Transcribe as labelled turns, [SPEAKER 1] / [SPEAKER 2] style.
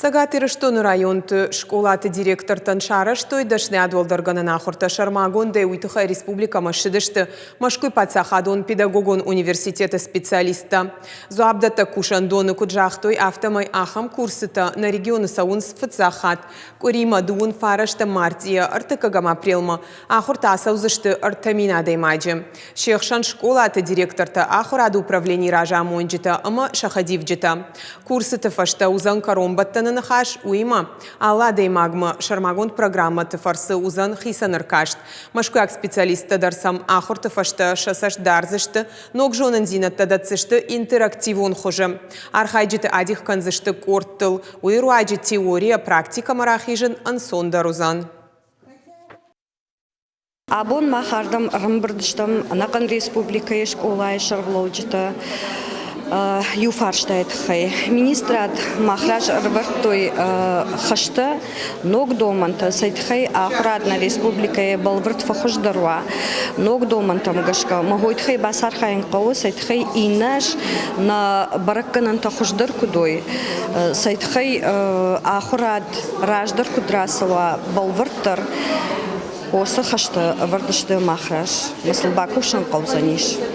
[SPEAKER 1] Цӕгат Ирыстоны районты скъолаты директортӕн сарӕзтой дӕсныйад уӕлдӕргӕнӕн ахуыртӕ. Сӕрмагондӕй уый тыххӕй республикӕмӕ ссыдысты Мӕскуыйы паддзахадон педагогон университеты специалисттӕ. Дзуапдӕттӕг кусӕндоны куыд загътой, афтӕмӕй ахӕм курсытӕ нӕ регионы цӕуынц фыццаг хатт. Къуыримӕ дыууын фарӕстӕм мартъийӕ ӕртыккӕгӕм апрелмӕ ахуыртӕ ацӕудзысты 3000 адӕймаджы. Се хсӕн скъолаты директортӕ, ахуырады управленийы разамонджытӕ ӕмӕ сӕ хӕдивджытӕ. Курсыты фӕстӕ уыдзӕн кӕронбӕттӕны ныхас, уыимӕ алы адӕймагмӕ сӕрмагонд программӕты фӕрцы уыдзӕн хицӕн ӕркаст. Мӕскуыйаг специалисттӕ дӕр сӕм ахуырты фӕстӕ сӕ цӕст дардзысты, ног зонындзинӕдтӕ дӕтдзысты интерактивон хуызы. Архайджыты адих кӕндзысты къордтыл, уый руаджы теорийӕ практикӕмӕ рахизын ӕнцондӕр уыдзӕн.
[SPEAKER 2] Абон мах ардӕм ӕрӕмбырд стӕм ӕнӕхъӕн республикӕйы скъолайы сӕргълӕуджытӕ иу фарстайы тыххӕй. Министрад мах раз ӕрӕвӕрдтой хӕстӕ, ног домӕнтӕ, цӕй тыххӕй ахуырад нӕ республикӕйы бӕлвырд фӕхуыздӕр уа. Ног домӕнтӕм гӕсгӕ мӕ уый тыххӕй бацархайын хъӕуы, цӕй тыххӕй иннӕ аз нӕ бӕрӕггӕнӕнтӕ хуыздӕр куыд уой, цӕй тыххӕй ахуырад раздӕр куыд рацӕуа бӕлвырддӕр, Уыцы хӕстӕ ӕвӕрд сты мах раз, ӕмӕ сыл бакусын хъӕудзӕнис.